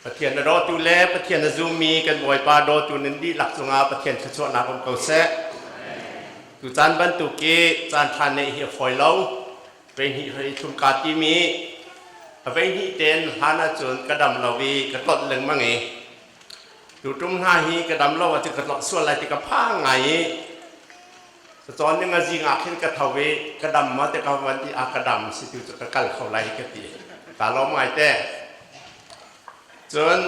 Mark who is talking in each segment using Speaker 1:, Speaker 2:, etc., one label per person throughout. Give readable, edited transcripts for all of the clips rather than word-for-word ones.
Speaker 1: Pathian na dawtu le Pathian na zummi kan Bawipa dawtu nan dihlak cungah Pathian thluachuahnak um ko seh. Tucaan bantuk i caan ṭha neih hi a fawi lo. Vei hnih thum kaa timi a vei hnih ten hlan ahcun ka dam lo i ka tlolh lengmang i tutum hna hi ka dam lo ahcun ka tlolh sual lai ti ka phang ngai i cawn ning a zing ah khin ka tho i ka dam maw te ka van ti a ka dam si tu cu ka kal kho lai ka ti ka lawm ngai te. Cun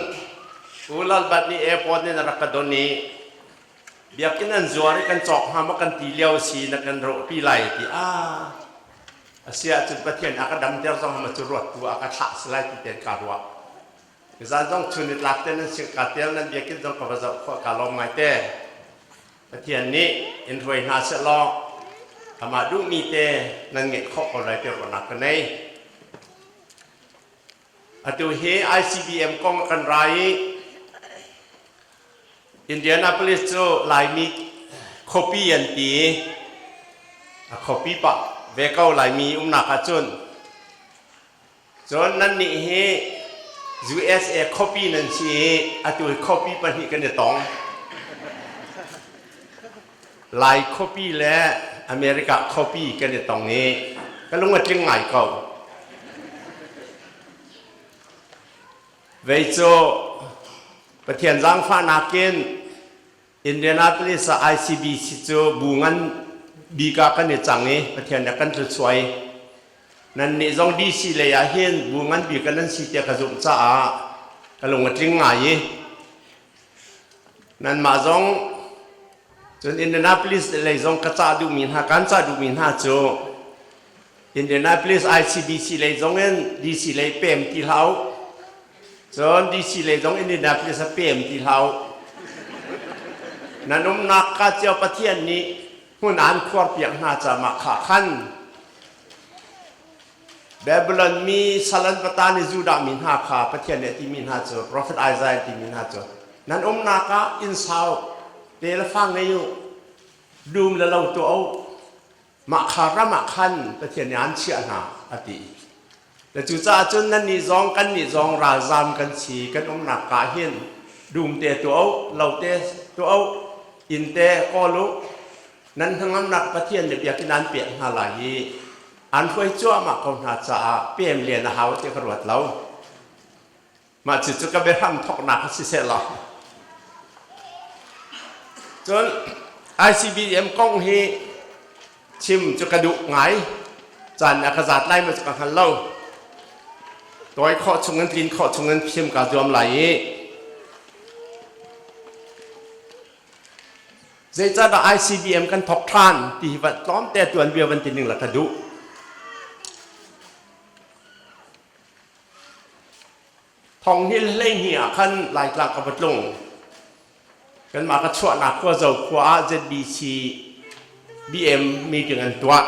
Speaker 1: U Lalbat nih airport in a rak ka don i biakinn an zuar i kan cawk hnga maw kan ti lio si na kan rawhpi lai ti a a si ahcun Pathian a ka damter zong ma cu ruat tu a ka thlah si lai ti ten ka ruah. Zan zong chun ni tlak te nan sing ka tel nan biakinn zong ka va zoh khawh ka lawm ngai te. Pathian nih in hruai hna seh law amah duhmi te nan ngeih khawh ko lai ti ruahnak ka nei. Atu hi ICBM kong kan ra i Indianapolis cu Laimi khuapi an ti i a khuapi pah ve ko Laimi umnak ahcun. Cun nannih hi USA khuapi nan si i atu hi khuapi pahnih kan i tong. Lai khuapi le America khuapi kan i tong i ka lung a tling ngai ko. Vei cu Pathian zaangfahnak in Indianapolis ah ICBC cu bu ngan bik ah kan i cang i Pathian nih a kan tluchuai. Nannih zong DC lei ah hin bu ngan bik ah nan si tiah ka zumh caah ka lung a tling ngai i nanmah zong cun Indianapolis lei zong ka cah duhmi hna kan cah duhmi hna cu Indianapolis ICBC lei zong in DC lei pem ti hlah u. Cun DC lei zong Indianapolis a pem ti hlah u. Nan umnak ka cio Pathian nih hmun aan khuarpiak hna ca mah kha khan Babylon mi sal an va tan i Judah mi hna kha Pathian nih a timi hna cu Prophet Isaiah timi hna cu nan umnak ah inn sau te le fa ngei u dum le lo tuah u mah kha ram ah khan Pathian nih aan chiah hna a ti. Le cucaah cun nannih zong kannih zong ralzam kan si kan umnak ka hin dum te tuah u lo te tuah u inn te kawl u nan hnangamnak Pathian le biakinn an pek hna lai i an hruai cuahmah ko hna caah pem len a hau ti ka ruat lo. Mah cucu ka biahram thawknak a si seh law. Cun ICBM kong hi chim cu ka duh ngai. Caan a ka zat lai ma cu ka hngal lo. Tawi khawh chung in tlin khawh chung in phim kaa zuam lai i zeicahdah ICBM kan thawk ṭhan ti hi tlawmte tuanbia van ti ning la ka duh. Thong hi 12 ah khan Laitlang ka va tlung. Kanmah ka chuahnak khua Zo khua ah ZBC BM meeting an tuah.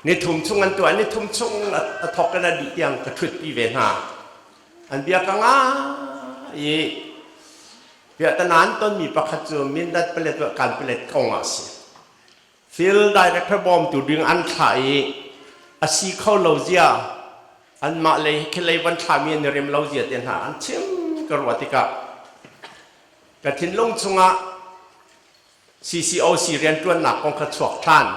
Speaker 1: Nithum chung an tuah. Nithum chung a thok in a dih tiang ka ṭhutpi ve hna. An bia ka ngai i piahtanan tonmi pakhat cu Mindat palet kan palet kong ah a si. Field director bawmtu ding an thlah i a si kho lo zia anmah lei khilei van thlami an i rem lo zia te hna an chim ka ruah tikah ka thinlung chungah CCOC rianṭuannak kong kha chuak ṭhan.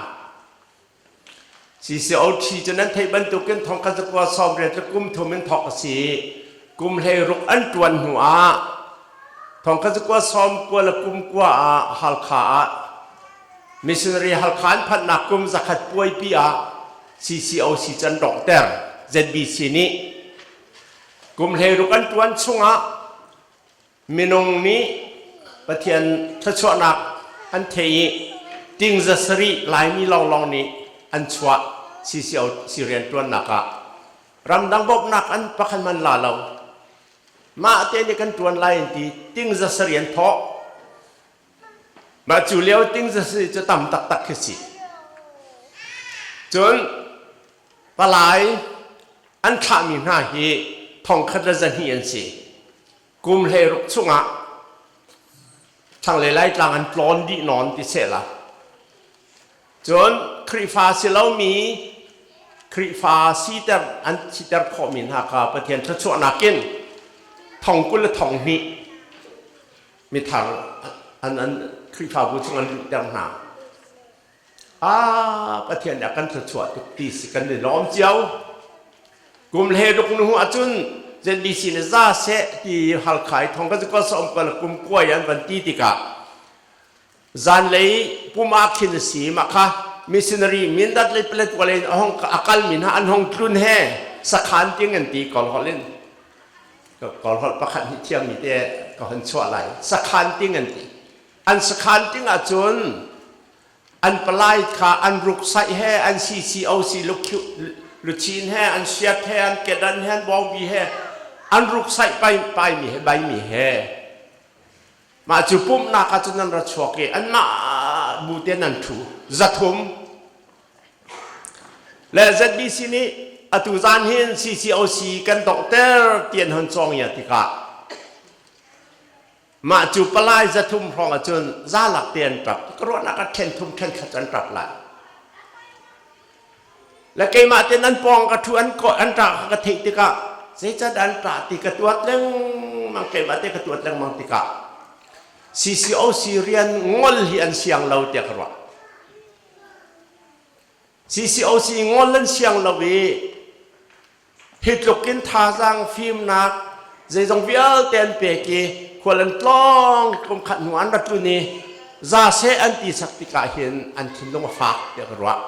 Speaker 1: CCOT cu nan theih bantukin thong kha zakua sawm riat le kum thum in thawk a si i kum 16 an ṭuan hnu ah thong kha zakua sawm kua le kum kua ah Halkha ah Missionary Halkha an phanhnak kum zakhat puaipi ah CCOC cu an donghter. ZBC nih kum 16 an ṭuan chungah minung nih Pathian thluachuahnak an thei i ting za sarih Laimi lawnglawng nih an chuah CCOC rianṭuannak ah ramdang bawmhnak an pakhat man la lo. Mah te nih kan ṭuan lai an ti ting za sarih an thawh. Mah cu lio ting cu cu tam taktak khi si. Cun palai an thlahmi hna hi thongkhat le zahnih an si. Kum 16 chungah thlanglei Laitlang an tlawn dih nawn ti sehla. Cun Khrihfa si lomi Khrihfa siter an siter khawhmi hna kha Pathian thluachuahnak in Thong 20 le 20 mithar an an Khrihfabu chung an luhter hna. Ah, Pathian nih a kan thluachuah tuk ti si kan i lawm cio. Kum hle ruk nu ahcun ZBC nih za seh ti Halkha i thong ka zu som kal kum kuai an van ti tikah zanlei pum ah khin a si mah kha missionary mindat le paletwa le a hong a kal mi hna an hong tlun he sakhan ting an ti kawl holh in kawl holh pakhat nih thiam mi te ka hon chuah lai sakhan ting an ti An sakhan ting ahcun an palai kha an ruksaih he an CCOC luchin he an siat he an kedan he an bawngbi he an ruksaih pai paimi he baimi he mah cu pumhnak ahcun an ra chuak i anmah bu te nan thu 300 le ZBC nih atu zan hin CCOC kan donghter ti an hon cawng ia tikah Mah cu palai 300 hrawng ahcun zalak te an ṭap. Ka ruahnak ah ṭhen thum ṭhen khat an ṭap lai. Le keimah te nan pawng ka ṭhu an an ṭah kha ka theih tikah zeicadah an ṭah ti ka tuat lengmang keimah te ka tuat lengmang tikah CCOC rian ngol hi an siang lo tiah ka ruah. CCOC ngol an siang lo i Hi tluk in thazaang fimnak zeizong vialte an pek i khual an tlawng kum khat hnu an ra tlun i za seh an ti sak tikah hin an thinlung a fak tiah ka ruah.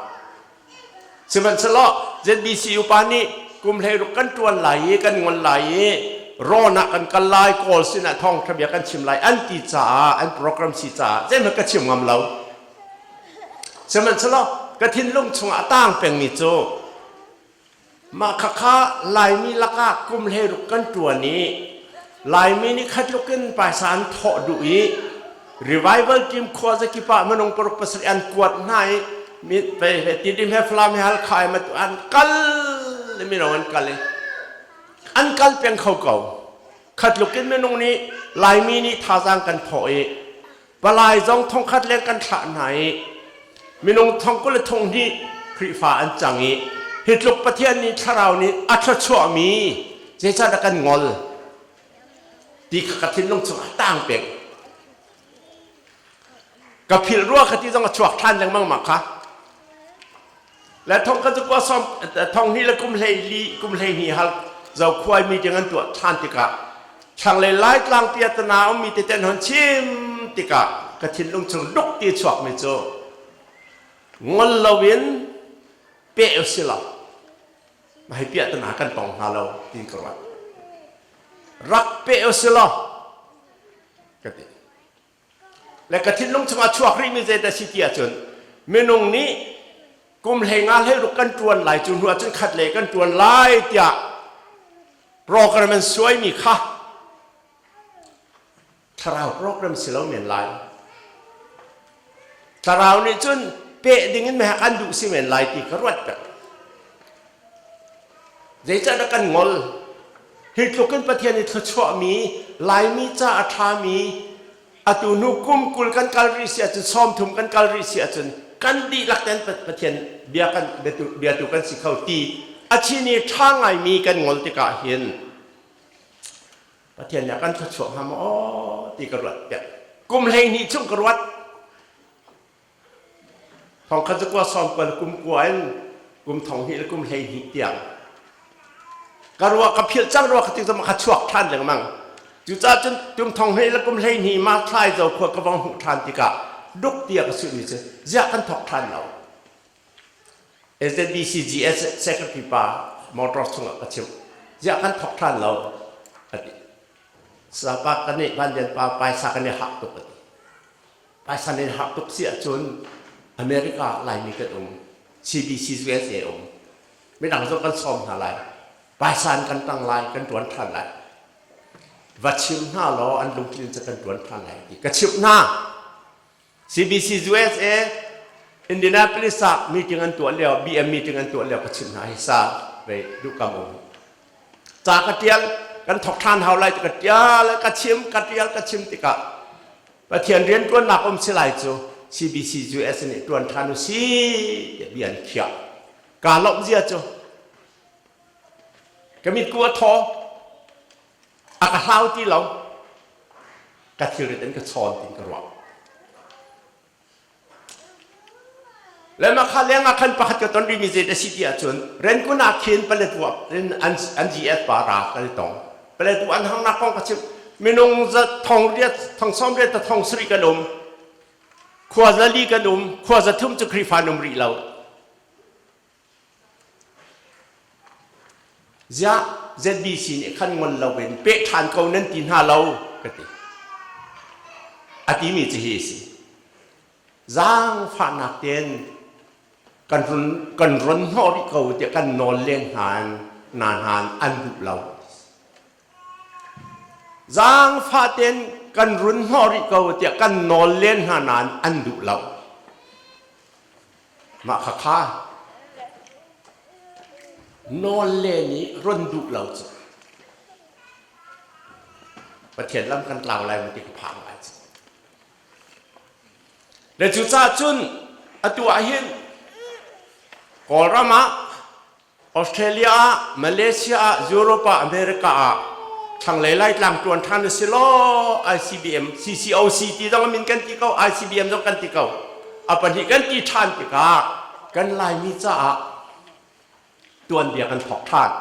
Speaker 1: Sihmanhsehlaw ZBC upa nih kum 16 kan ṭuan lai i kan ngol lai i rawn ah kan kal lai kawl sinah thawngṭha bia kan chim lai an ti caah an program si caah zeihmanh ka chim ngam lo. Sihmanhsehlaw ka thinlung chungah a tang pengmi cu Mah khakha Laimi lakah kum 16 kan ṭuan i Laimi nih khatluk in paisa an thawh duh i revival team khua zakip ah minung paruk pasarih an kuat hna i Tidim he Falam he Halkha he an kal i minung an kal i an kal peng kho ko. Khatluk in minung nih Laimi nih thazaang kan thawh i Palai zong 1000 leng kan thlah hna i minung 20,200 Khrihfa an cang i hi tluk Pathian nih thlarau nih a thluachuahmi zeicahdah kan ngol ti kha ka thinlung chungah tang peng. Ka philh rua ka ti zong a chuak ṭhan lengmang ma kha. Le thong kha cu kua sawm thong hnih le kum hlei li kum hlei hnih hal zo khuai meeting an tuah ṭhan tikah thlanglei Laitlang piatana ummi tete an hon chim tikah ka thinlung chung duk ti chuakmi cu ngol loin peh usih law mah hi piahtana kan tong hnga lo tiin ka ruat. Rak peh usih law ka ti. Le ka thinlung chungah chuak rihmi zeidah si ti ahcun minung nih kum 15 16 kan ṭuan lai cu hnu ahcun khat le kan ṭuan lai tiah program an suaimi kha thlarau program si lo men lai. Thlarau nih cun peh ding in mehak an duh si men lai ti ka ruat peng. Zeicahdah kan ngol? Hi tluk in Pathian i thluachuahmi Laimi ca a ṭhami atu hnu kum 20 kan kal rih si ahcun 30 kan kal rih si ahcun kan dihlak ten Pathian bia kan biatu kan si kho ti a chin i ṭha ngaimi kan ngol tikah hin Pathian nih a kan thluachuah hnga maw ti ka ruat piak. Kum 12 chung ka ruat. Thong khat cu kua sawm kua le kum kua in kum 20 le kum 12 tiang ka ruah ka philh cang rua ka ti zong ka chuak ṭhan lengmang. Cucaah cun tum 20 le kum 12 ma thlai zo khua ka vong hmuh ṭhan tikah duk tia ka suhmi cu ziah kan thawk ṭhan lo. SZBCGS secretary pa motor chungah ka chimh. Ziah kan thawk ṭhan lo a ti. Sapa kan nih Van Lian pa paisa kan i hak tuk a ti. Phaisa nih har tuk si ahcun America Laimi kan um, CBC USA um. Midang zong kan sawm hna lai. Phaisa in kan tang lai, kan tuan ṭhan lai. Va chim hna law an lungtlin cu kan tuan ṭhan lai ti ka chimh hna. CBC USA Indianapolis ah meeting an tuah lio, BM meeting an tuah lio ka chimh hna hi sa ve duhkam um. Ca ka ṭial, kan thok ṭhan hau lai ti ka ṭial, ka chim, ka ṭial, ka chim tikah Pathian rianṭuannak um si lai cu CBC US nih ṭuan ṭhan u si tiah bia an khiah. Kaa lawmh zia cu ka mitku a thaw a ka hlau ti lo. Ka thilrit an ka chawn tin ka ruah. Le mah kha leng ah khan pakhat ka ton rihmi zei a si ti ahcun Renkun ah khin Paletwa in an an GS pa ra kan i tong. Paletwa an hangnak kong ka chim. Minung za thong riat thong sawm riat ta thong sarih kan um. Khua zali kan um. Khua za thum cu Khrihfa an um rih lo. Ziah ZBC nih khan ngol loin peh ṭhan ko nan ti hna lo ka ti. A timi cu hi a si. Zaangfahnak tein kan run kan run hnawh rih ko tiah kan nawl len hna na hna an duh lo. Zaangfah tein kan run hnawh rih ko tiah kan nawl len hna nain an duh lo. Mah khakha nawl le nih run duh lo cu Pathian lam kan tlau lai ti ka phang lai cu. Le cucaah cun atu ah hin Kawlram ah Australia ah, Malaysia ah, Europe ah, America ah thlanglei Laitlang ṭuan ṭhan a si law ICBM, CCOC ti zong min kan ti ko, ICBM zong kan ti ko. A pahnih kan ti ṭhan tikah kan Laimi caah tuanbia kan thawk ṭhan.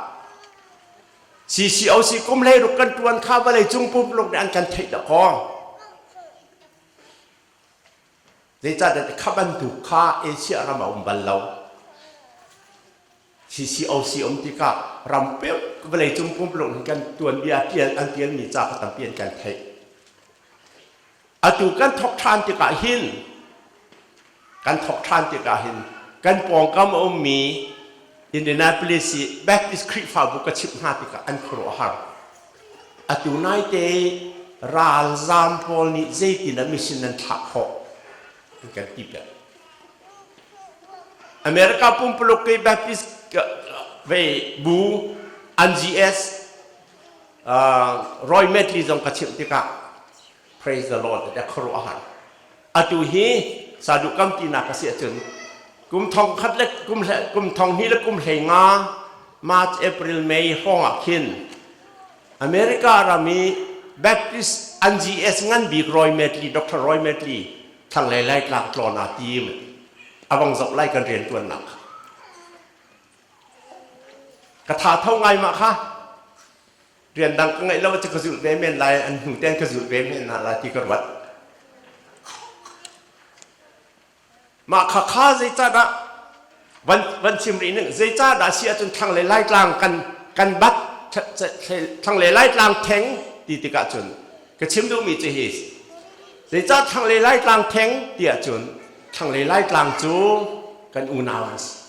Speaker 1: CCOC kum hleiruk kan ṭuan kha vawlei cung pumluk nih an kan theih dahkaw. Zeicahtiah kha bantuk kha Asia ram a um bal lo. CCOC um tikah ram vawleicung pumpuluk hin kan tuanbia tial an tialmi ca kha tampi an kan theih. Atu kan thok ṭhan tikah hin kan thok ṭhan tikah hin kan pawngkam a ummi Indianapolis i Baptist Khrihfabu ka chimh hna tikah an khuaruahhar. Atu naite ralzaam pawl nih zeitin ah mission nan thlah khawh an kan ti peng. America pumpuluk i Baptist ve bu NGS Roy Medley zong ka chimh tikah praise the Lord a khuaruahhar. Atu hi saduh kam tinak a si ahcun kum thong khat le kum kum thong hnih le kum hlei nga March, April, May hrawng ah khin America ram i Baptist NGS ngan bik Roy Medley, Dr. Roy Medley thlanglei Laitlang tlawn aa tim. A vang zoh lai kan riantuannak. Ka tha tho ngai mah kha. Rian dang ka ngeih lo cu ka zulh ve men lai, an hnu ten ka zulh ve men hna lai ti ka ruat. Mah kha kha zeicahdah van van chim rih ning zeicahdah si ahcun thlanglei Laitlang kan kan bat thlanglei Laitlang theng ti tikah cun ka chim duhmi cu hi zeicah thlanglei Laitlang theng ti ahcun thlanglei Laitlang cu kan unau an si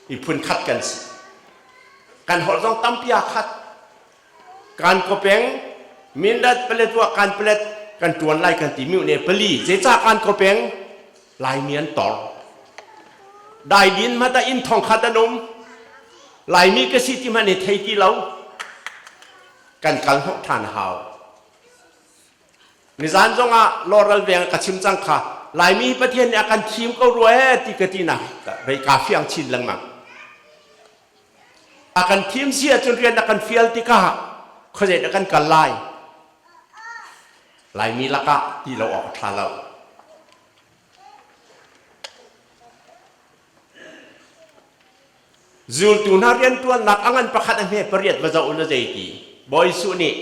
Speaker 1: miphun khat kan si kan holh zong tampi aa khat kan kopeng Mindat Paletwa kan palet kan tuan lai kan ti mi ne pali zeicah kan kopeng Laimi an tor daidin mata inn thong khat an um Laimi ka si ti hmanh i thei ti lo kan kal hnawh than hau Nizan zongah Laurel veng ka chim cang kha Laimi Pathian nih a kan thim ko rua ee ti ka ti nak vei ka fiang chin lengmang. A kan thim si ahcun rian a kan fial tikah khuazei dah kan kal lai? Laimi lakah ti lo awk a ṭha lo. Zultu hna rianṭuannak a ngan pakhat a hme pariat va zoh u na zei ti? Bawi Jesuh nih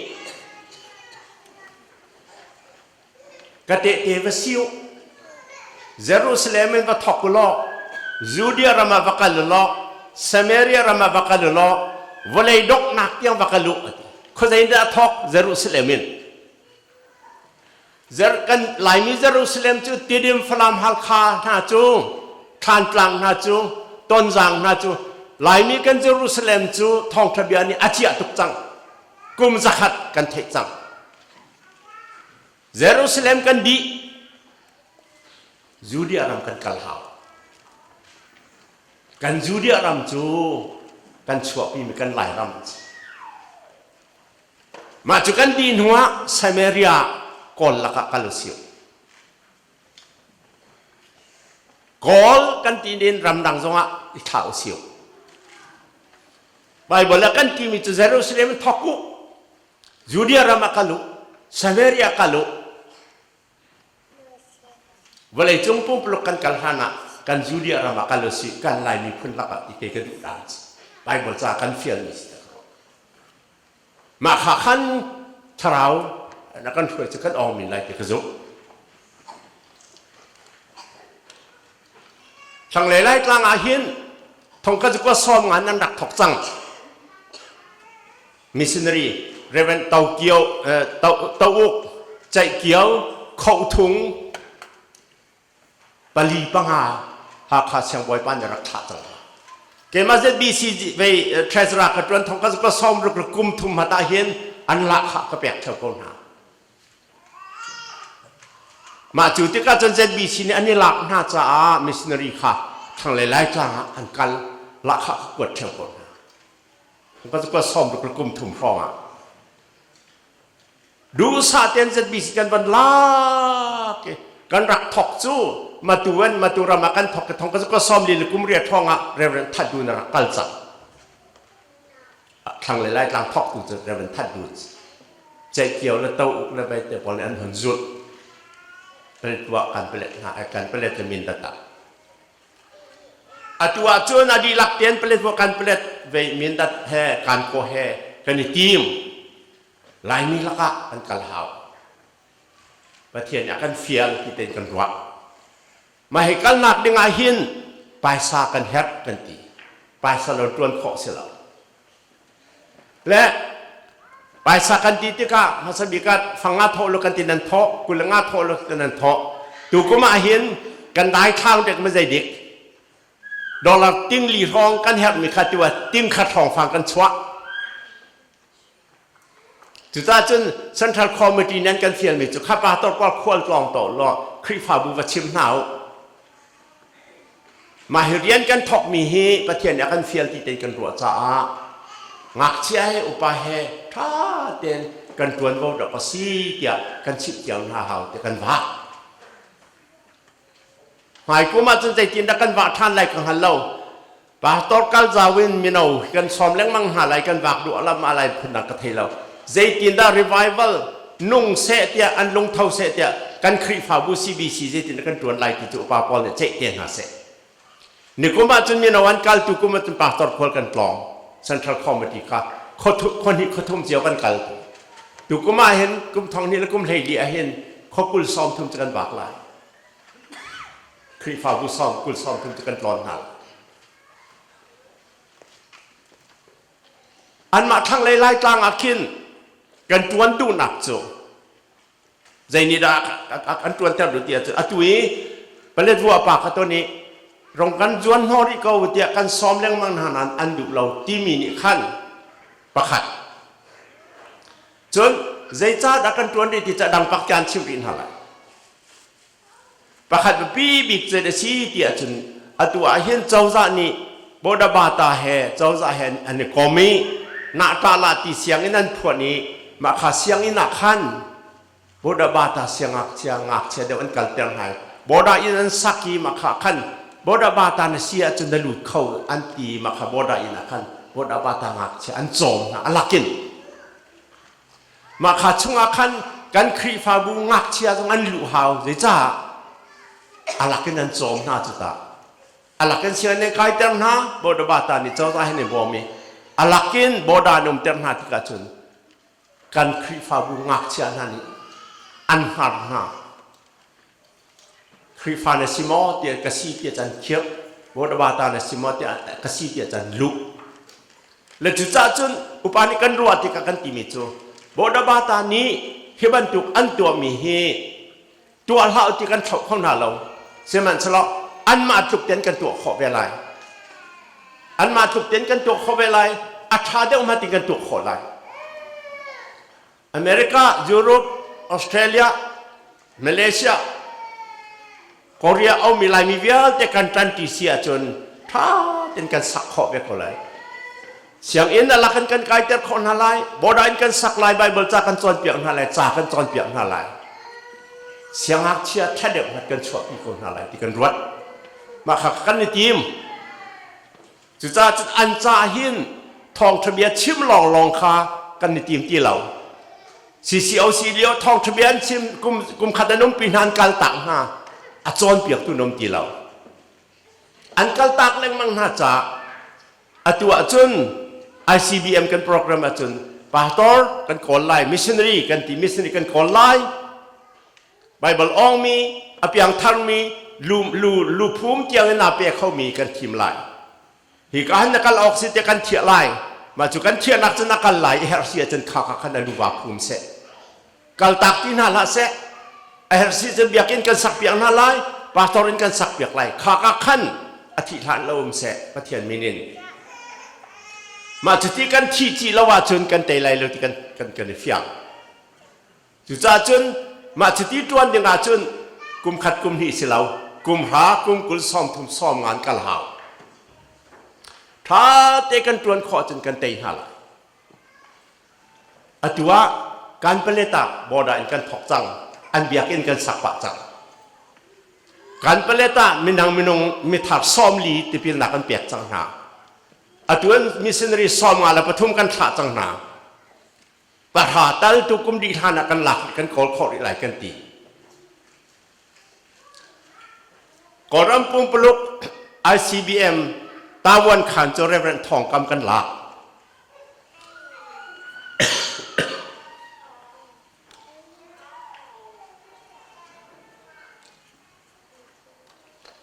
Speaker 1: ka tehte va si u Jerusalem in va thawk u law Judea ram ah va kal u law Samaria ram ah va kal u law vawlei donghnak tiang va kal u a ti. Khuazei in dah a thawk? Jerusalem in. Zer, kan Laimi Jerusalem cu Tidim Falam Halkha hna cu Thlantlang hna cu Tonzang hna cu Laimi kan Jerusalem cu thawngṭha bia nih a ciah tuk cang kum zakhat kan theih cang Jerusalem kan dih Judea ram kan kal hau kan Judea ram cu kan chuahpimi kan Lairam Mah cu kan dih hnuah Samaria Kawl lakah kal usih. Kawl kan ti in ramdang zongah i thlah usih. Bible ah kan timi cu Jerusalem in thawk u. Judea ram ah kal u, Samaria kal u. Vawleicung pumpuluk kan kal hlan ah kan Judea ram ah kal u sih, kan Lai miphun lakah ti te ka duh dan. Bible ca kan fialmi si. Mah kha khan thlarau na kan hruai cu kan awng min lai ti ka zumh. Thlanglei Laitlang ah hin thongkhat zakua sawm nga nan rak thok cang. Missionary Reverend Tau Kio, Tau, Tau Uk, Caih Kio, Khoh Thung, pali panga Hakha siangbawipa nih rak thlah cang. Keimah ZBC vei treasurer ka tuan thong ka ka sawm ruk kum thum hata hin an lahkhah ka pek theo ko hna. Mah cu tikah cun ZBC nih an i lak hna caah missionary kha thlanglei Laitlang ah an kal lahkhah ka kuat theo ko hna. Ka ka sawm ruk kum thum hrawng ah Duhsah tein ZBC kan van lak i kan rak thok cu matu an matu ram ah kan thok ka thong ka ka som li le kum riat hrawng ah Reverend That Du na rak kal cang. Thlang le Laitlang thok tu cu Reverend That Du Ceihkio le To Uk le Veite pawl nih an hun zulh. Paletwa kan palet hna kan palet le Mindat ah. Atu ahcun a dihlak tein Paletwa kan palet ve Mindat he kan ko he kan i tim. Laimi lakah kan kal hau. Pathian nih a kan fial ti tein kan ruah. Mah hi kalnak ding ah hin paisa kan herh kan ti. Paisa lo ṭuan khawh si lo. Le paisa kan ti tikah hmasa bik ah fanga thawh lo kan ti nan thawh, kul nga thawh lo kan nan thawh. Tu kum ah hin kan daithlang dek ma zei dik. Dollar ting li hrawng kan herhmi kha tu ah ting khat hrawng fang kan chuah. Cucaah cun Central Committee nih an kan fialmi cu kha pastor pawl khual tlawng to law Khrihfabu va chim hna u. Mah hi rian kan thawkmi hi Pathian nih a kan fial ti tein kan ruah caah ngakchia he upa he ṭha tein kan ṭuanvo dawk a si tiah kan chimh cio hna hau ti kan vak. Hmaikum ahcun zeitindah kan vah ṭhan lai ka hngal lo. Pastor kal zau in mino kan sawm lengmang hna lai kan vak duh lam a lai phun ka thei lo. Zeitindah revival nung seh tiah an lungtho seh tiah kan Khrihfabu CBC zeitindah kan ṭuan lai ti cu upa pawl nih ceih te hna seh. Nikum ahcun mino an kal tu kum ahcun pastor khual kan tlawng Central Committee kha khua hnih khua thum cio kan kal. Tu kum ah hin kum thong hnih le kum 14 ah hin khua kul sawm thum cu kan vak lai. Khrihfabu sawm kul sawm thum cu kan tlawn hna. Anmah thlanglei Laitlang ah khin kan ṭuan duhnak cu zei nih dah an ṭuanter duh ti ahcun atu i Paletwa pa kha ton i rong kan zuan hnawh rih ko tiah kan sawm lengmang hna nain an duh lo timi nih khan pakhat cun zeicahdah kan ṭuan rih ti cu a dang pak tiah an chimh rih hna lai. Pakhat biapi bik cu a si ti ahcun atu ah hin cozah nih Bodabata he cozah he an i kom i Nahtahlah ti sianginn an phuan i mah kha sianginn ah khan Bodabata siangngakchia ngakchia deuh an kalter hna i Boda inn an sak i mah kha khan Bodabata na si ahcun na lut kho an ti i mah kha Boda inn ah khan Bodabata ngakchia an cawm hna a lakin. Mah kha chungah khan kan Khrihfabu ngakchia zong an luh hau. Zeicah? A lakin an cawm hna cu ta. A lakin sianginn an kaiter hna, Bodabata nih cozah hin i bawm i a lakin border an umter hna tikah cun kan Khrihfabu ngakchia hna nih an hngar hna. Khrihfa na si maw tiah ka si tiah can khirh Bodabata na si maw tiah ka si tiah can luh le cucaah cun upa nih kan ruah tikah kan timi cu Bodabata nih hi bantuk an tuahmi hi tuah hlah ti kan thloh kho hna lo sihmanhsehlaw anmah tluk ten kan tuah khawh ve lai anmah tluk ten kan tuah khawh ve lai a ṭha deuh ma ti kan tuah khawh lai America, Europe, Australia, Malaysia, Korea aumi Laimi vialte kan ṭanṭi si ahcun ṭha tein kan sak khawh ve ko lai. Sianginn a lak in kan kaiter khawh hna lai, border in kan sak lai, Bible ca kan cawnpiak hna lai, ca kan cawnpiak hna lai. Siangngakchia ṭha deuh hmat kan chuahpi ko hna lai ti kan ruat. Mah kha kan i tim. Cucaah cun an ca hin thawngṭha bia chim lawnglawng kha kan i tim ti lo. CCOC lio thawngṭha bia an chim kum kum khat an umpi hna an kal tak hna a cawnpiaktu an um ti lo an kal tak lengmang hna caah atu ahcun ICBM kan program ahcun pastor kan kawl lai missionary kan ti missionary kan kawl lai Bible awngmi a piangtharmi lu lu lu phum tiang in aa pe khomi kan thim lai Hi ka han na kal awk si te kan thiah lai. Mah cu kan thiahnak cu na kal lai i herh si ahcun kha kha khan a luva phum seh. Kal tak ti hna hlah seh. A herh si cun biakinn kan sak piak hna lai, pastor in kan sak piak lai. Kha ka khan a thih hlan lo um seh Pathian min in. Mah cuti kan thih ci lo ahcun kan tei lai lo ti kan kan kan i fiang. Cucaah cun mah cuti ṭuan ding ahcun kum khat kum hnih si lo, kum hra, kum 20, 30, 50 kal hau. Ṭha te kan ṭuan khawh cun kan tei hna lai. Atu ah kan paleta border in kan thok cang, an biakinn kan sak pah cang. Kan paleta minang minung mithar 40 tipilnak kan pek cang hna. Atu an missionary 53 kan thlah cang hna. Pahra tal tu kum dih hlan ah kan lak kan kawl khawh rih lai kan ti. Kawlram pumpuluk ICBM Tawan Khan cu Reverend Thawng Kam kan lak.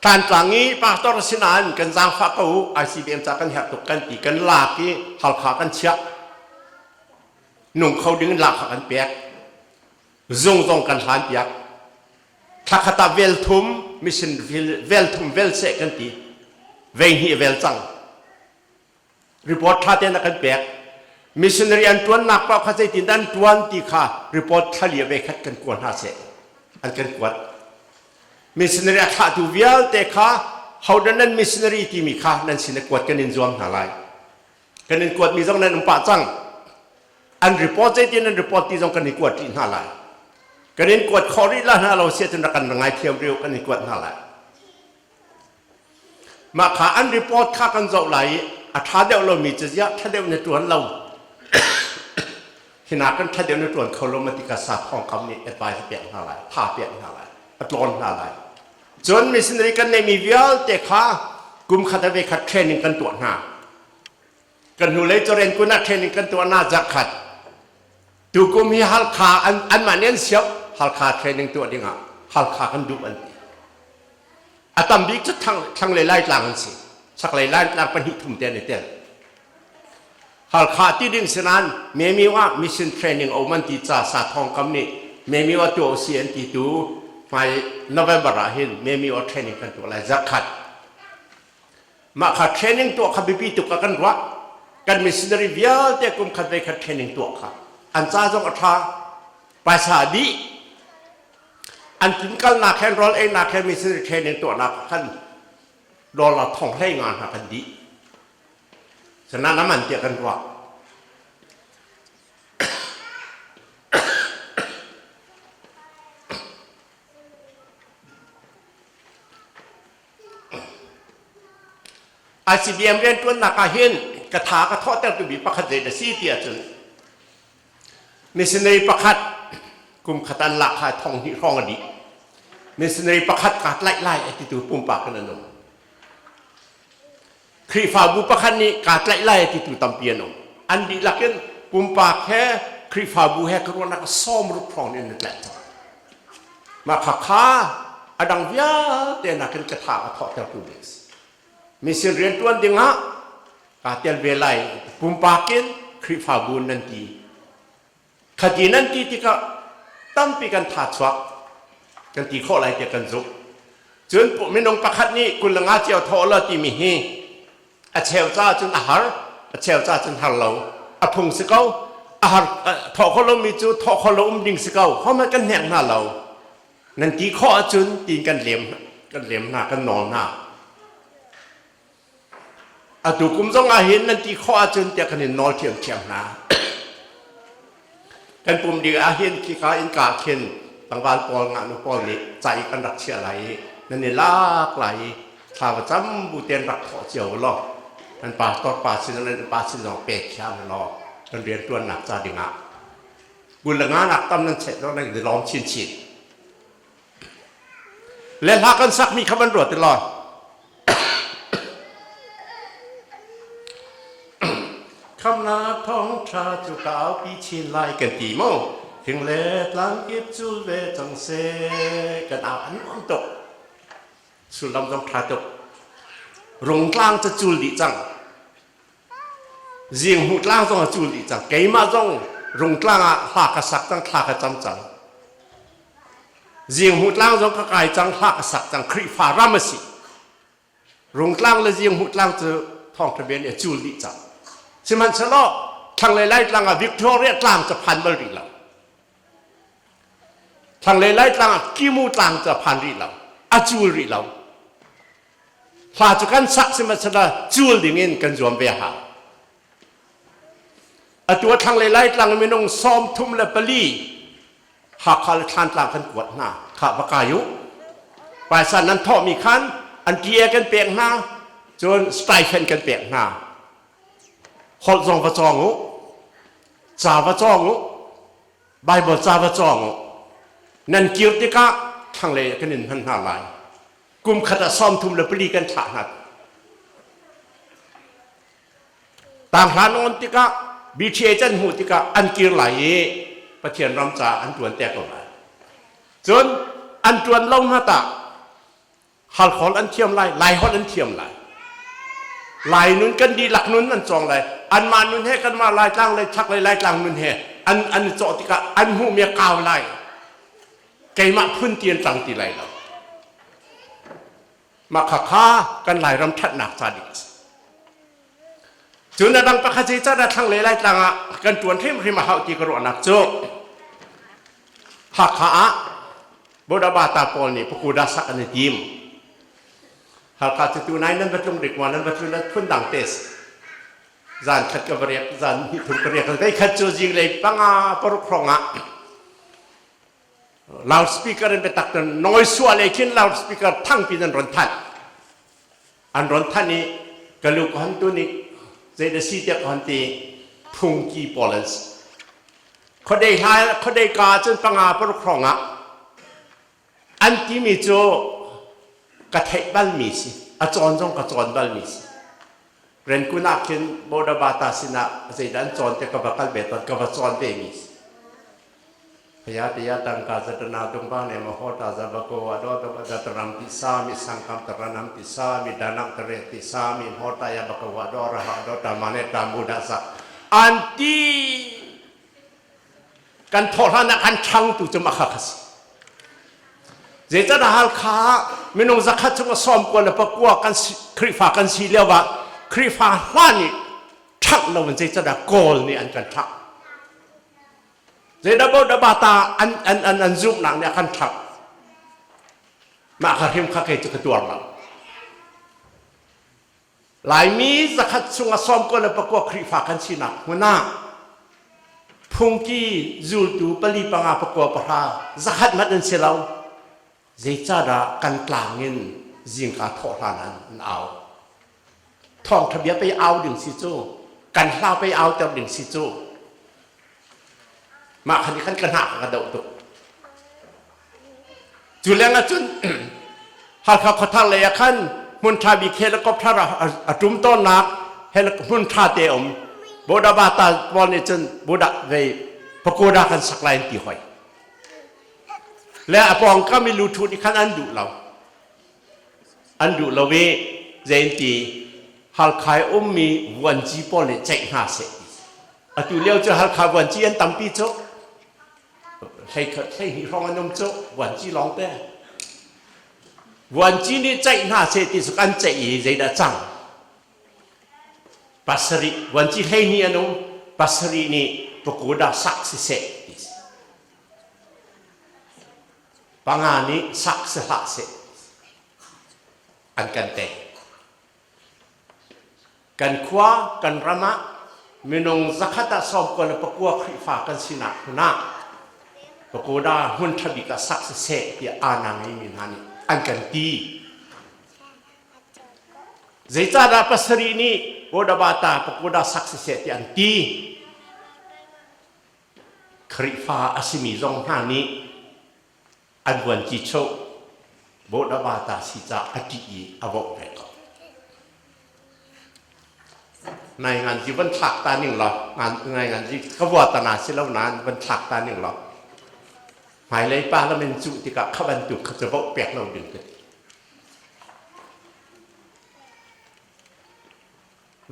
Speaker 1: Tlantlang i pastor sinain kan zaangfah ko u ICBM ca kan herh tuk kan ti kan lak i Halkha kan chiah nung kho ding in lak kha kan pek zung zong kan hlan piak thlakhat ah vel thum mission vel thum vel seh kan ti vei hnih vel cang Report ṭha tein a kan pek. Missionary an ṭuannak paoh kha zeitin an ṭuan ti kha report thlalia ve khat kan kua hna seh. An kan kuat. Missionary a thlahtu vialte kha hodah nan missionary timi kha nan sin a kuat kan in zuam hna lai. Kan in kuatmi zong nan um pah cang. An report zeitin an report ti zong kan in kuat rih hna lai. Kan in kuat khawh rih la hna lo siah cun rak kan ngaithiam rih kan in kuat hna lai. Mah kha an report kha kan zoh lai i a ṭha deuh lomi cu ziah ṭha deuh na ṭuan lo hina kan ṭha deuh na ṭuan kho lo ma ti kha sa thawngkam nih advice a pek hna lai tha pek hna lai a tlawn hna lai cun missionary kan neihmi vialte kha kum khat a ve khat training kan tuah hna kan hnulei cawren kun ah training kan tuah hna zakhat tukum hi Halkha an anmah nih an siau Halkha training tuah dingah Halkha kan duh an ti A tam bik cu thlanglei Laitlang an si. Chaklei Laitlang pahnih thum te an i tel. Halkha ti ding si nain Memiu ah mission training a um an ti ca sa thawng kam nih Memiu ah tuah usi an ti tu hmai November ah hin Memiu ah training kan tuah lai zarkhat. Mah kha training tuah kha biapi tuk ah kan ruah. Kan missionary vialte kum khat ve khat training tuah kha an ca zong a ṭha. Paisa dih An tlunkalnak he rawl einak he missionary training tuahnak khan dollar thong hlei nga hna kan dih. Sanan aman tiah kan ruah. ICBM riantuannak ah hin ka tha ka thawhtertu bi pakhat zei na si ti ahcun Missionary pakhat kum khat an lak kha thong hnih hrawng a dih. Missionary pakhat kaa tlaih lai a titu pumpak in an um. Khrihfabu pakhat nih kaa tlaih lai a titu tampi an um. An dihlak in pumpak he Khrihfabu he ka ruahnak 60 hrawng in na tlaih cang. Mah kha kha a dang vialte nakin ka tha a thawhtertu bik a si. Mission rianṭuan dingah kaa tel ve lai pumpak in Khrihfabu nan ti. Khati nan ti tikah tampi kan tha chuak kan ti khawh lai tiah kan zumh. Cun minung pakhat nih 25 cio thawh law timi hi a cheu ca cun a har, a cheu ca cun har lo. A phung si ko. A har thawh kho lomi cu thawh kho lo um ding si ko. Hohmanh kan hnek hna lo. Nan ti khawh ahcun tiin kan lem kan lem hna kan nawl hna. Atu kum zong ah hin nan ti khawh ahcun tiah kan in nawl ṭhiamṭhiam hna. Kan pum ding ah hin khika innka khin tlangval pawl ngaknu pawl nih ca i kan rak chiah lai i nan i lak lai i thla va cam bu tein rak thawh cio u law nan pastor pa sin nan pa sin zong pek thiam u law kan rianṭuannak ca dingah. 20 le nga nak tam nan check zong nan i lawm chinchin. Le hla kan sakmi kha van ruat ti law. Khamnak thawngṭha cu ka aupi chin lai kan ti mu. Thing le tlang kip cul ve cang seh. Kan au an nuam tuk. Sullam zong ṭha tuk. Rungtlang cu cul dih cang. Zinghmuh tlang zong a cul dih cang. Keimah zong Rungtlang ah hla ka sak cang, thla ka cam cang. Zinghmuh tlang zong ka kai cang, hla ka sak cang. Khrihfa ram a si. Rungtlang le Zinghmuh tlang cu thawngṭha bia nih a cul dih cang. Sihmanhsehlaw thlanglei Laitlang ah Victoria tlang cu phan bal rih lo. Thlanglei Laitlang ah Kimu tlang cu a phan rih lo. A cul rih lo. Hla cu kan sak sihmanhsehlaw cul dingin kan zuam ve hau. Atu a thlanglei Laitlang minung 34 Hakha le Thlantlang kan kuat hna. Khah va kai u. Paisa nan thawhmi khan an TA kan pek hna, cun stipend kan pek hna. Holh zong va cawng u, ca va cawng u, Bible ca va cawng u. Nan kir tikah thlanglei ah kan in hman hna lai. Kum khat ah 34 kan thlah hna. Tanghra nawn tikah BTA can hmuh tikah an kir lai i Pathian ram caah an ṭuan te ko lai. Cun an ṭuan lo hna tah Halkhawl an thiam lai, Laiholh an thiam lai. Lai nun kan dihlak nun an cawng lai. Anmah nun he kanmah Laitlang le chaklei Laitlang nun he an an i cawh tikah an hmuhmi a kau lai. Keimah phun ti an tlang ti lai lo. Mah khakha kan Lairam ṭhatnak ca ding a si. Cun a dang pakhat zeicahdah thlanglei Laitlang ah kan ṭuan hrimhrim a hauh ti ka ruahnak cu Hakha ah Bodabata pawl nih pakuda sak an i tim. Halkha cu tu nai nan va tlung rik ma nan va tlun phun dang te si. Zan khat ka va riak, zan hnih thum ka riak. Vei khat cu zinglei panga paruk hrawng ah loudspeaker in biatak in noise suah lei khin loudspeaker thangpi nan ron thanh. An ron thanh i ka lu ka hon tu nih zei da si tiah ka hon ti phungki pawl an si. Khuadei hla khuadei ka cun panga paruk hrawng ah an timi cu ka theih balmi si a cawn zong ka cawn balmi si Renkun ah khin Bodabata sinah zeidah an cawn te ka va kal ve tawn ka va cawn ve mi si Paya tiya tangka zatana tungba ne mahota zabako ado da ti sa mi sangkam taranam ti sa mi danam tare ti sa mi hota ya bakawa do raha do tamane tamuda sa anti kan thawh hlan ah kan ṭhang tu cu makha kha si zeicahdah Halkha minung zakhat chung a 99 kan si Khrihfa kan si lio ah Khrihfa hlan i ṭhangh lo in zeicahdah Kawl nih an kan ṭhangh Zeidah ta an an an an zumhnak nih a kan ṭhangh. Mah kha hrim kha kei cu ka tuar lo. Laimi zakhat chung a 99 Khrihfa kan sinak hmun ah phungki zultu pali panga pakua pahra zakhat hmanh an si lo. Zeicahdah kan tlang in zingka thawh hlan an au. Thawngṭha bia pei au ding si cu, kan hla pei au ter ding si cu. Mah khan khan ka hna ka doh tuk. Cu leng ah cun Halkha khuathar lei ah khan hmun ṭha bik helicopter a ṭum tawnnak hmun ṭha te um. Bodabata pawl nih cun Buddha vei pagoda kan sak lai an ti hoi. Le a pawngkam i luthu nih khan an duh lo. An duh lo i zei ti Halkha i ummi vuanci pawl nih ceih hna seh ti. Atu lio cu Halkha vuanci an tampi cu. Hlei 12 hrawng an um cu vuanci lawng te. Vuanci nih ceih hna seh ti cu kan ceih i zeidah cang? Pasarih vuanci 12 an um. Pasarih nih pagoda sak siseh ti. Panga nih sak si hlah seh an kan tei. Kan khua, kan ram ah minung zakhat ah 99 Khrihfa kan sinak hmun ah pagoda hmun ṭha bik ah sak siseh tiah aa ngeimi hna nih an kan ti. Zeicahdah pasarih nih Bodabata pagoda sak siseh tiah an ti? Khrihfa a simi zong hna nih an vuanci choh Bodawata si ca a ṭih i a voh ve ko. Nai ngan ji van thlak ta ning law ngai ngan ji ka vua ta na si lo nain van thlak ta ning law hmailei parliament cuh tikah kha bantuk kha cu voh pek lo ding ka ti.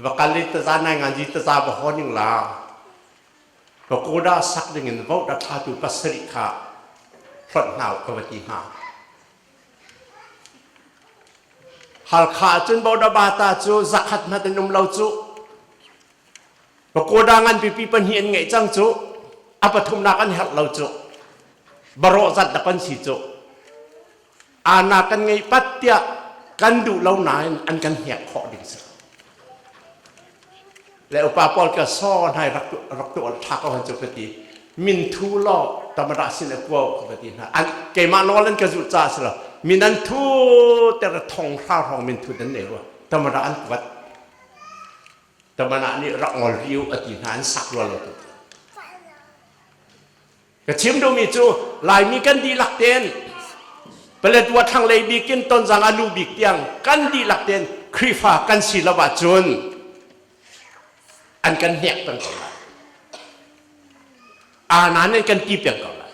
Speaker 1: Va kal i taza nai ngan ji taza va haw ning la pagoda sak ding in vote a thlatu pasarih kha hlonh hna ka va ti hna. Halkha ahcun Bodabata cu zakhat hmat an um lo cu. Pagoda ngan pipi pahnih an ngeih cang cu. A pathumnak an herh lo cu. Barawh zat dak an si cu. Ana kan ngei pat tiah kan duh lo nain an kan hnek khawh ding si. Le upa pawl ka saw hnai rak rak tu tha ko han cu ka ti. Min thu law tamara sin a kuau ka ti hna. An keimah nawl an ka zuh ca si lo. Min an thu ter thong hra hrawng min thu dan nei rua. Tamara an kuat. Tamara nih rak ngol riu a ti hna an sak rua lo tu. Ka chim duhmi cu Laimi kan dihlak tein Paletwa thlanglei bik in Tonzang a lu bik tiang kan dihlak tein Khrihfa kan si lo ahcun an kan hnek peng ko lai. Anan an kan ti peng ko lai.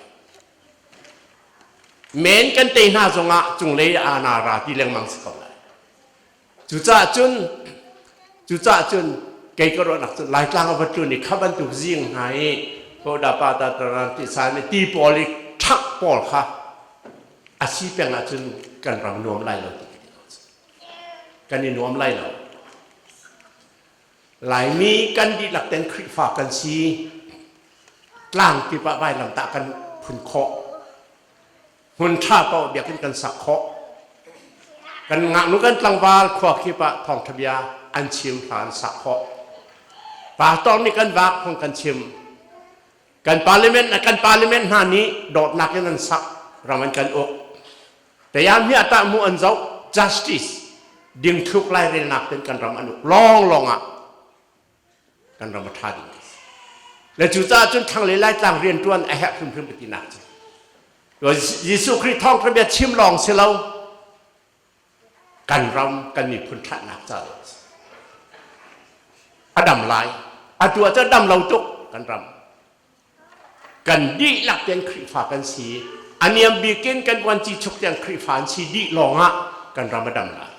Speaker 1: Men kan tei hna zongah cunglei ana ra ti lengmang si ko lai. Cucaah cun cucaah cun kei ka ruahnak cu Laitlang a va tlun i kha bantuk zing hna i Koda pa ta taran ti san i ti pawl i ṭhak pawl kha a si peng ahcun kan ram nuam lai lo ti kan i nuam lai lo. Laimi kan dihlak ten Khrihfa kan si tlang kip ah vailamtah kan phun khawh hmun ṭha paoh biakinn kan sak khawh. Kan ngaknu kan tlangval khua kip ah thawngṭha bia an chim hla an sak khawh. Pastor nih kan vak phung kan chim. Kan parliament kan parliament hna nih dawtnak in an sak ram an kan uk. Tayam hi atah mu an zoh justice dingthluk lairelnak ten kan ram an uk lawng lawng ah kan ram a ṭha ding le cucaah cun thlanglei laitlang rianṭuan a herh hrimhrim ka tinak cu Jesuh Khrih thawngṭha bia chim lawng si lo kan ram kan miphun ṭhatnak ca a dam lai atu ah cun dam lo tuk kan ram kan dihlak tein Khrihfa kan si a niam bik in kan vuanci chuk tiang Khrihfa an si dih lawngah kan ram a dam lai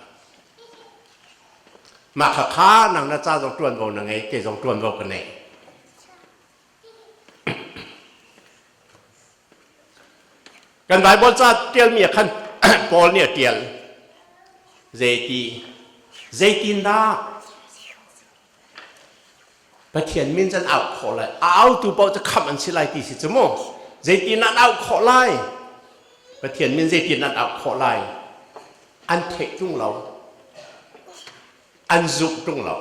Speaker 1: Mah kha kha nang na ca zong ṭuanvo na ngei, kei zong ṭuanvo ka nei. Kan Bible ca ṭialmi ah khan Paul nih a ṭial. Zeiti zeitindah Pathian min can auh khawh lai? A autu paoh cu khamh an si lai ti si cu mu. Zeitin an auh khawh lai? Pathian min zeitin an auh khawh lai? An theih ṭung lo. An zumh ṭung lo.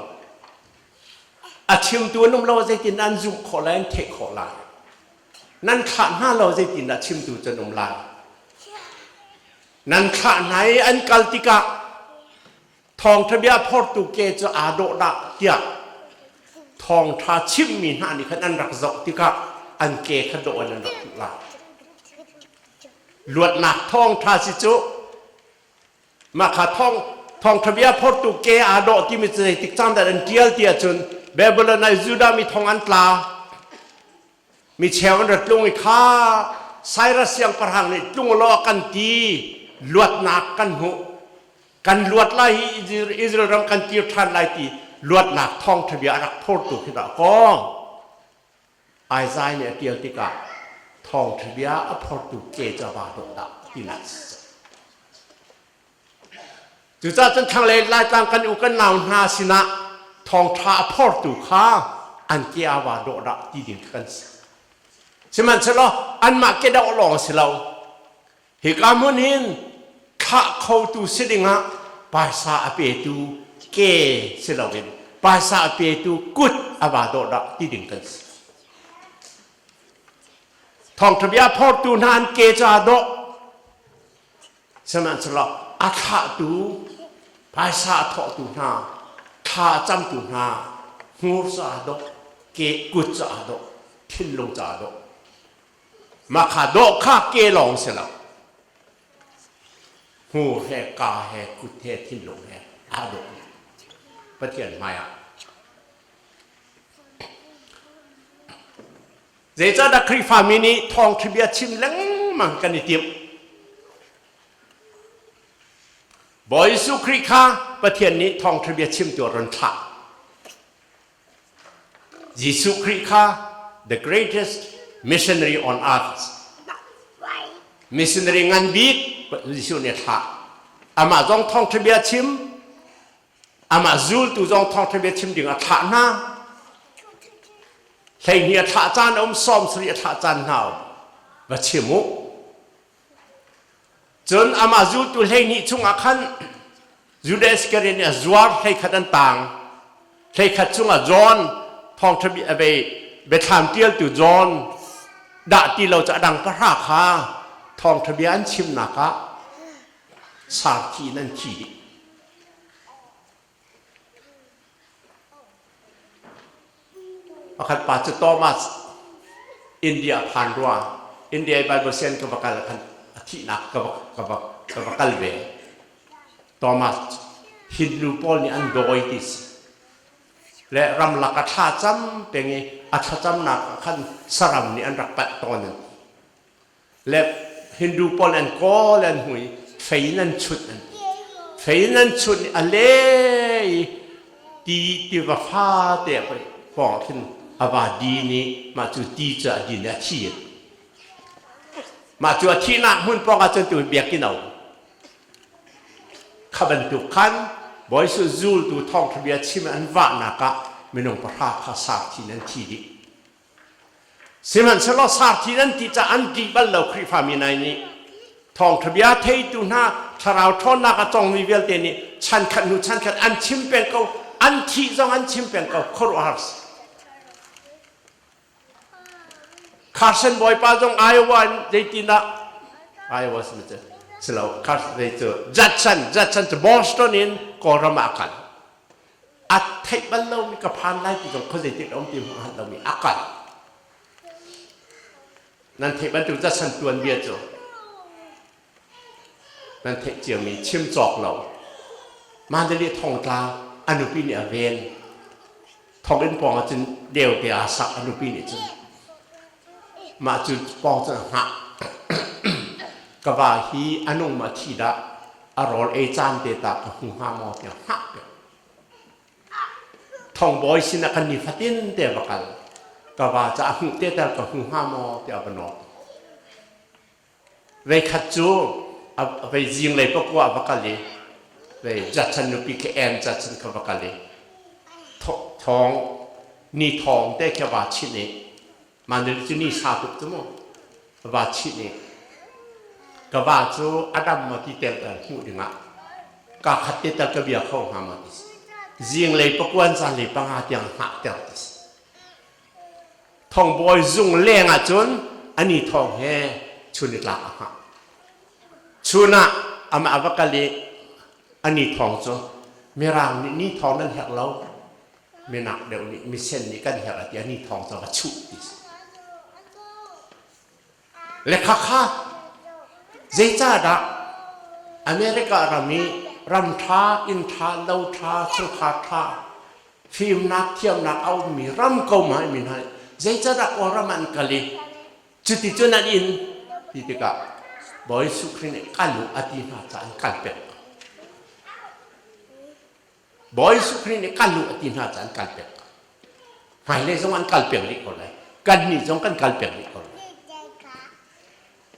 Speaker 1: A chimtu an um lo zeitin an zumh khawh lai an theih khawh lai. Nan thlah hna lo zeitindah chimtu cu an um lai. Nan thlah hna i an kal tikah thawngṭha bia phortu ke cu aa dawh dah tiah thawngṭha chimmi hna nih khan an rak zoh tikah an ke kha dawh in an rak hmuh lai. Luatnak thawngṭha si cu mah kha thawng thawngṭha bia phortu ke aa dawh timi cu zeitik caan dah an ṭial ti ahcun Babylon ah Judah mi thong an tla mi cheu an ra tlung i kha Cyrus siangpahrang nih tlung law kan ti luatnak kan hmuh kan luat lai hi Israel ram kan kir ṭhan lai ti luatnak thawngṭha bia a rak phortu khi dah kaw Isaiah nih a ṭial tikah thawngṭha bia a phortu ke cu a va dawh dah tinak si. Cucaah cun thlanglei Laitlang kan u kan nau hna sinah thawngṭha a phortu kha an ke a va dawh dah ti ding kan si. Sihmanhsehlaw anmah ke dawh lawng si lo. Hika hmun hin thlah khotu si dingah paisa a petu ke si loin paisa a petu kut a va dawh dah ti ding kan si. Thawngṭha bia phortu hna an ke cu aa dawh. Sihmanhsehlaw a thlahtu paisa a thawhtu hna thla a camtu hna hmur cu aa dawh, ke kut cu aa dawh, thinlung cu aa dawh. Mah kha dawh kha ke lawng si lo. Hmur he ka he kut he thinlung he aa dawh. Pathian hmai ah. Zeicahdah Khrihfami nih thawngṭha bia chim lengmang kan i timh? Bawi Jesuh Khrih kha Pathian nih thawngṭha bia chimtu a run thlah. Jesuh Khrih kha the greatest missionary on earth. Missionary ngan bik Jesuh nih a thlah. Amah zong thawngṭha bia chim, amah zultu zong thawngṭha bia chim ding a thlah hna. 12 a thlah caan a um, 70 a thlah caan hna um. Va chim u. Cun amah zultu 12 chungah khan Judas Iskariot nih a zuar 11 an taang. 11 chungah John thawngṭha bia biathlam ṭialtu John dah ti lo cu a dang pahra kha thawngṭha bia an chimnak ah sarthi in an thi dih. Pakhat pa cu Thomas India phan rua India i Bible sian ka va kal khan a thihnak ka va ka va ka va kal ve. Thomas Hindu pawl nih an dawi ti si. Le ramlak a thlacam peng i a thlacamnak ah khan saram nih an rak panh tawn an le Hindu pawl an kawl an hui fei in an chut an fei in an chut a le i ti tiva fa te pawng khin a va di ni mah cu ti cu a din a thi mah cu a thihnak hmun pawng ah cun tu biakinn a um kha bantuk khan Bawi Jesuh zultu thawngṭha bia chim an vahnak ah minung pahra kha sarthi in an thi dih Sihmanhsehlaw sarthi nan ti caah an ṭih bal lo Khrihfami nai nih thawngṭha bia theitu hna thlarau ṭhawnnak a congmi vialte nih chankhat hnu chankhat an chim peng ko an thih zong an chim peng ko khuaruahhar si. Carson bawipa zong Iowa in zeitindah Iowa si cu si lo Carson zei cu Judson Judson cu Boston in Kawlram ah a kal a theih bal lomi ka phan lai ti zong khuazei tik um ti hmuh hngalh lomi a kal nan theih bantuk Judson tuanbia cu nan theih ciami chim cawk lo Mandalay thongtla a nupi nih a ven thonginn pawng ah cun deu te aa sak a nupi nih cun mah cu pawng cun a hngah ka va hi a nung ma thi dah a rawl ei caan te ta ka hmu hnga maw tiah hngah pek thongbawi sinah kan nifatin te va kal ka va ca a hmuh te tal ka hmu hnga maw tiah va nawl Veikhat cu vei zinglei pakua va kal i vei Judson nupi khi Ann Judson kha va kal i thawng ni thawng te khi va chinh i mah ni cu ni sa tuk cu mu va chinh i ka va cu a dam maw ti tel tal hmuh dingah ka khat te tal ka bia kho hnga maw ti zinglei pakuan zanlei panga tiang hngah ter ti Thongbawi zung leng ah cun ani thawng he chun i tlak a hngah. Chun ah amah a va kal i ani thawng cu Mirang nih ni thawng nan herh lo minak deuh nih misen nih kan herh a ti ani thawng cu a va chuh ti si. Le khakha zeicahdah America ram i ram ṭha, inn ṭha, lo ṭha, chungkhar ṭha, fimnak thiamnak a ummi ram ko ma mi hna zeicahdah Kawlram an kal i cuti cun an inn ti tikah Bawi Jesuh Khrih nih kal u a ti hna caah an kal peng. Bawi Jesuh Khrih nih kal u a ti hna caah an kal peng. Hmailei zong an kal peng rih ko lai. Kannih zong kan kal peng rih ko lai.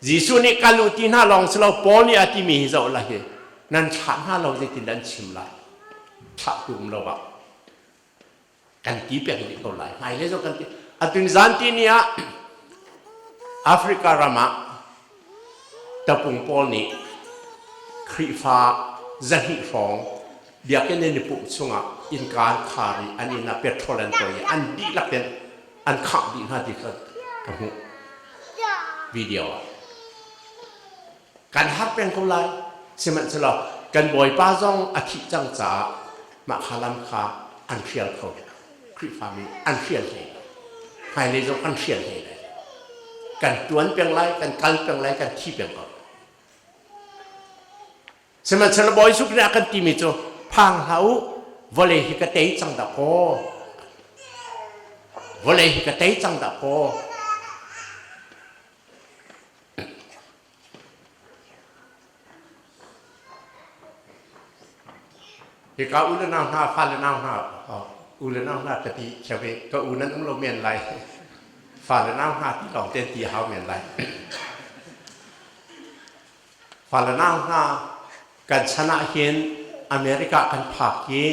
Speaker 1: Jesuh nih kal u ti hna lawng si lo Paul nih a timi hi zoh la hi nan thlah hna lo zeitin an chim lai thlah tu um lo ah kan ti peng rih ko lai hmailei zong kan ti atun zan ti ni ah Africa ram ah tapung pawl nih Khrihfa 200 hrawng biakinn in i pumh chungah innka an khar i an inn ah petrol an toi i an dihlak in an khangh dih hna ti kha ka hmuh video ah kan har peng ko lai sihmanhsehlaw kan bawipa zong a thih cang caah mah kha lam kha an hrial kho Khrihfami an hrial hlei lo hmailei zong an hrial hlei lai. Kan tuan peng lai, kan kal peng lai, kan thi peng ko. Sihmanhsehlaw Bawi Jesuh Khrih a kan timi cu phang hlah u, vawlei hi ka tei cang dah kaw. Vawlei hi ka tei cang dah kaw. Hika u le nau hna, fa le nau hna, u le nau hna ka ti cheu i ka u nan um lo men lai. Fa le nau hna ti lawng ten ti hau men lai. Fa le nau hna kan chan ah hin America kan phak i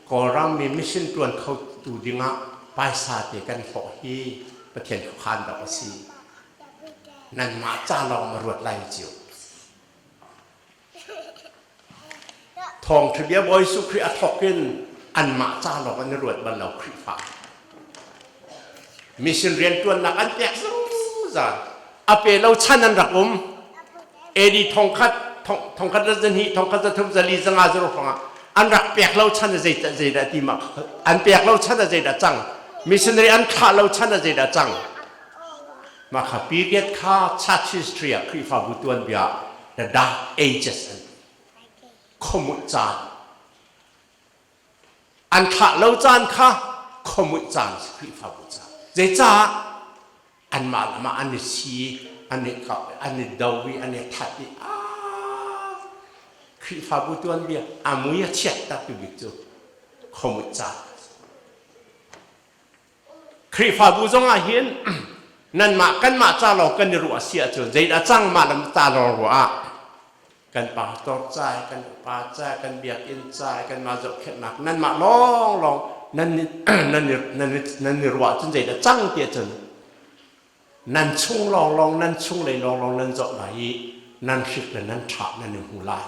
Speaker 1: Kawlram mi mission tuan kho tu dingah paisa te kan hlawh hi Pathian khuakhan dawh a si. Nanmah ca lawng ma ruat lai cio. Thawngṭha bia Bawi Jesuh Khrih a thawk in anmah ca lawng an i ruat bal lo Khrihfa. Mission rianṭuannak an pek zungzal. A pe lo chan an rak um. AD thongkhat thongkhat le zahnih thongkhat zathum zali zanga zaro hrawngah an rak pek lo chan a zei zeidah ti ma an pek lo chan a zeidah cang missionary an thlah lo chan a zeidah cang mah kha period kha church history ah Khrihfabu tuanbia the dark ages an khuamuih caan an thlah lo caan kha khuamuih caan si Khrihfabu caan zeicah anmah le mah an i si an i an i do i an i that i Khrihfabu tuanbia a mui a chiat tak tu bik cu khuamuih caan Khrihfabu zong ah hin nanmah kanmah ca lawng kan i ruah si ahcun zeidah cang mah le ca lawng ruah ah kan pastor ca kan upa ca kan biakinn ca kanmah zohkhenhnak nanmah lawng lawng nan nan nan nan i ruah cun zeidah cang ti ahcun nan chung lawng lawng nan chung lei lawng lawng nan zoh lai i nan hrik le nan ṭha nan i hmu lai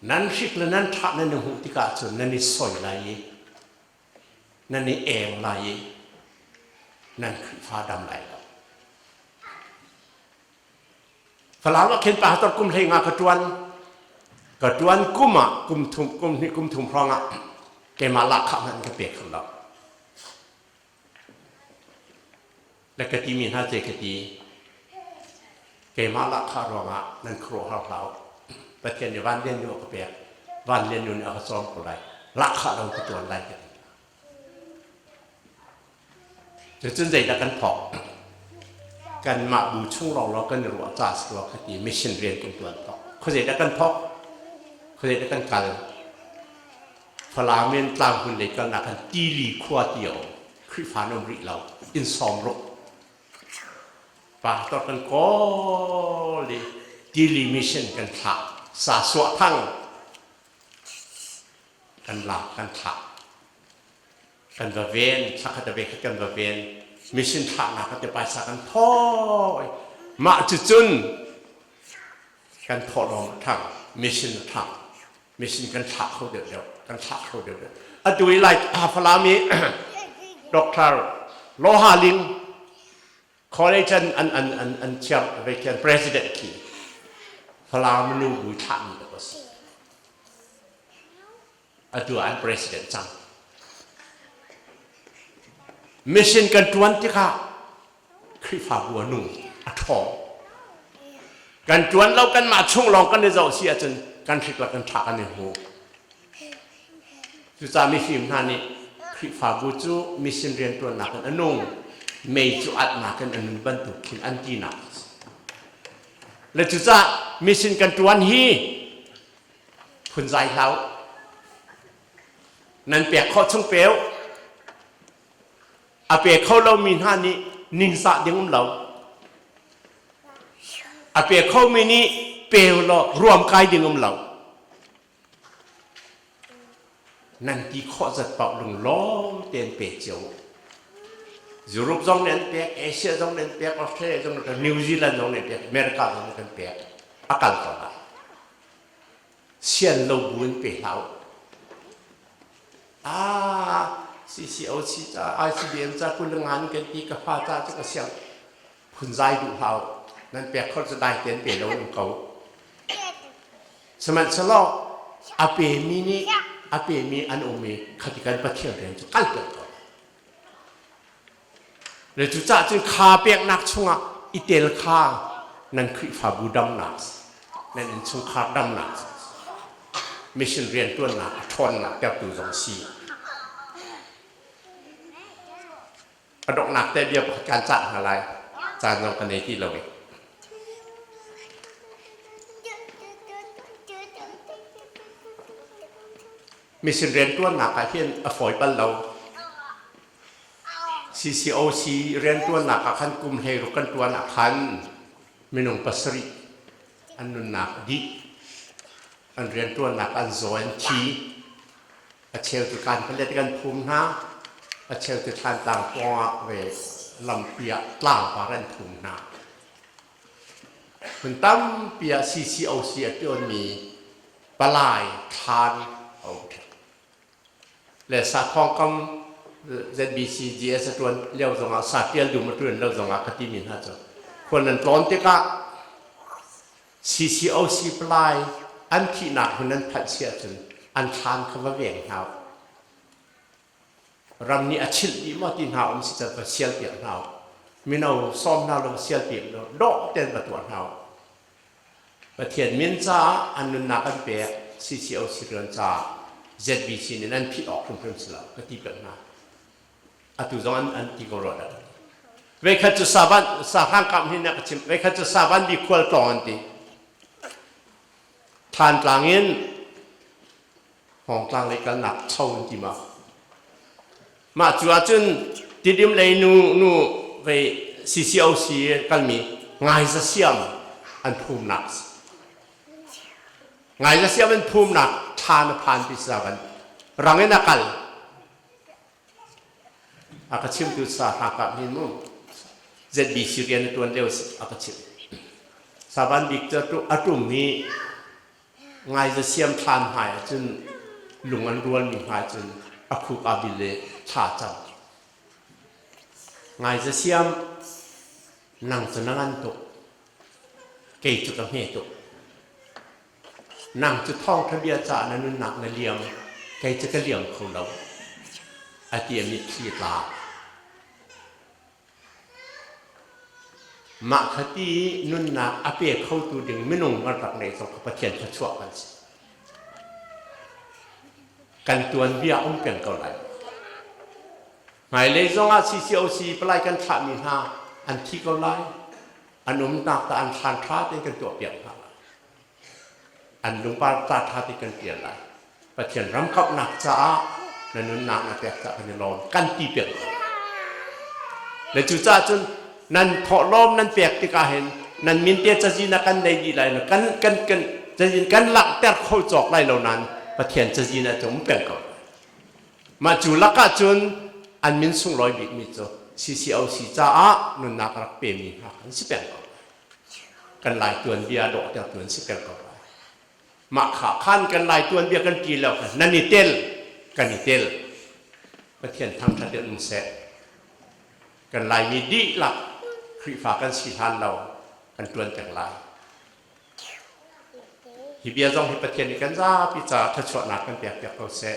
Speaker 1: Nan hrik le nan ṭha nan i hmuh tikah cun nan i soi lai i nan i eng lai i nan Khrihfa dam lai lo. Falam ah khin pastor kum hlei nga ka ṭuan. Ka ṭuan kum ah kum thum kum hnih kum thum hrawng ah keimah lahkhah hmanh ka pe kho lo. Le ka timi hna ce ka ti keimah lahkhah ruangah nan khuaruahhar hlah u. Pathian nih van lian nu a ka pek. Van lian nu nih a ka cawm ko lai. Lahkhah lo ka tuan lai ka ti. Cucun zeidah kan thawk? Kanmah bu chung lawnglawng kan i ruah ca si rua ka ti mission rian kan tuan thawk. Khuazeidah kan thawk? Khuazeidah kan kal? Falam in Tlanghmun lei kalnak khan Tili khua ti a um. Khrihfa an um rih lo. Inn sawm ruk. Pastor kan kawl i Tili mission kan thlah. Sa suah thang kan lak kan thlah. Kan va ven, thlakhat a ve khat kan va ven. Mission thlahnak kan ti paisa kan thawi. Mah cucun kan thawhlawm a thang, mission a thang. Mission kan thlah kho deuh deuh kan thlah kho deuh deuh atu i lai Falam i Dr. Loha Ling college an an an an an chair vacant president khi Falam nu bu thlah mi a si atu an president cang mission kan tuan tikah Khrihfabu a nung a ṭhawng kan ṭuan lo kanmah chung lawng kan i zoh si ahcun kan hrik le kan ṭha kan i hmu cucaah mifim hna nih Khrihfabu cu mission rianṭuannak in a nung mei cu alhnak in a nun bantuk khin an tinak le cucaah mission kan ṭuan hi phunzai hlah nan pek khawh chung peu A pe kho lomi hna nih ningzah ding um lo. A pe khomi nih pe law ruam kai ding um lo. Nan ti khawh zat paoh lunglawm tein pe cio. Europe zong nih an pek, Asia zong nih an pek, Australia zong nih an pek, New Zealand zong nih an pek, America zong nih kan pek. A kal ko lai. Sian lo bu in pe hlah u. Ah, CCOC ca, ICBM ca kulangan kan ti ka fa ca cu ka siang phunzai duh hlah u. Nan pek khor cu dai tein pe lo in ko. Sihmanhsehlaw a pemi nih a pemi an um i khati kan Pathian rian cu kal peng ko. Le cucaah cun kha peknak chungah i tel kha nan Khrihfabu damnak, nan innchungkhar damnak, mission rianṭuannak a ṭhawnnak tertu zong si. A donghnak te bia pakhat kaan cah hna lai. Caan zong ka nei ti lo i. Mission rianṭuannak ah hin a fawi bal lo. CCOC rianṭuannak ah khan kum 16 kan ṭuan ah khan minung pasarih an nunnak a dih. An rianṭuannak an zaw an thi. A cheu cu kan palet kan phum hna. A cheu cu Thlantlang pawng ah ve lampi ah tlangpar an phum hna. Hmun tampi ah CCOC a ṭuanmi palai thlan a um ṭheo. Le sathawng kam ZBC GS a ṭuan lio zongah satial dum a ṭuan lio zongah ka timi hna cu khual nan tlawn tikah CCOC palai an thihnak hmun an phanh si ahcun an thlan kha va veng hna u. Ram nih a chilh dih maw ti hna um si can va sial piak hna u. Mino sawm hna lo va sial piak lo dawh tein va tuah hna u. Pathian min caah an nunnak an pek CCOC rian caah ZBC nih nan philh awk hrimhrim si lo ka ti peng hna. Atu zong an, an ti ko rua dah. Veikhat cu savan sahrang kam hin na ka chim veikhat cu savan bi khual tlawng an ti. Thlantlang in Hmawngtlang lei kalnak cho an ti ma. Mah cu ahcun Tidim lei nu nu vei CCOC kalmi ngaiza siam an phumnak si. Ngaiza siam an phumnak ṭha na phan ti sa van rang in a kal. A ka chimtu sa hna kap hin mu ZBC rian a ṭuan lio a ka chimh. Savan bik cu a ṭum hi Ngaiza siam thlan hmai ahcun lung an rualmi hmai cun a khuk aa bil i thla cam. Ngaiza siam nang cu na ngan tuk, kei cu ka hme tuk. Nang cu thawngṭha bia caah na nunnak na liam, kei cu ka liam kho lo. A ti a mitthli a tla. Mah kha ti i nunnak a pe khotu ding minung kan rak neih zong kha Pathian thluachuah kan si. Kan tuanbia um peng ko lai. Hmailei zongah CCOC palai kan thlahmi hna an thi ko lai. An umnak ta an thlan ṭha tein kan tuahpiak hna lai. An lungpar ca ṭha tein kan ṭial lai. Pathian ram kauhnak caah na nunnak na pek caah kan i lawm kan ti peng ko. Le cucaah cun nan thawhlawm nan pek tikah hin nan min te cazin ah kan nei dih lai lo kan kan kan cazin kan langhter kho cawk lai lo nain Pathian cazin ah cun um peng ko. Mah cu lakah cun an min sunglawi bikmi cu CCOC caah nunnak rak pemi hna kan si peng ko. Kan Lai tuanbia dawhtertu an si peng ko lai. Mah kha khan kan Lai tuanbia kan ṭi lo nan i tel kan i tel. Pathian thangṭhat in um seh. Kan Laimi dihlak Khrihfa kan si hlan lo kan ṭuan peng lai. Hi bia zong hi Pathian nih kan zapi caah thluachuahnak kan pek piak ko seh.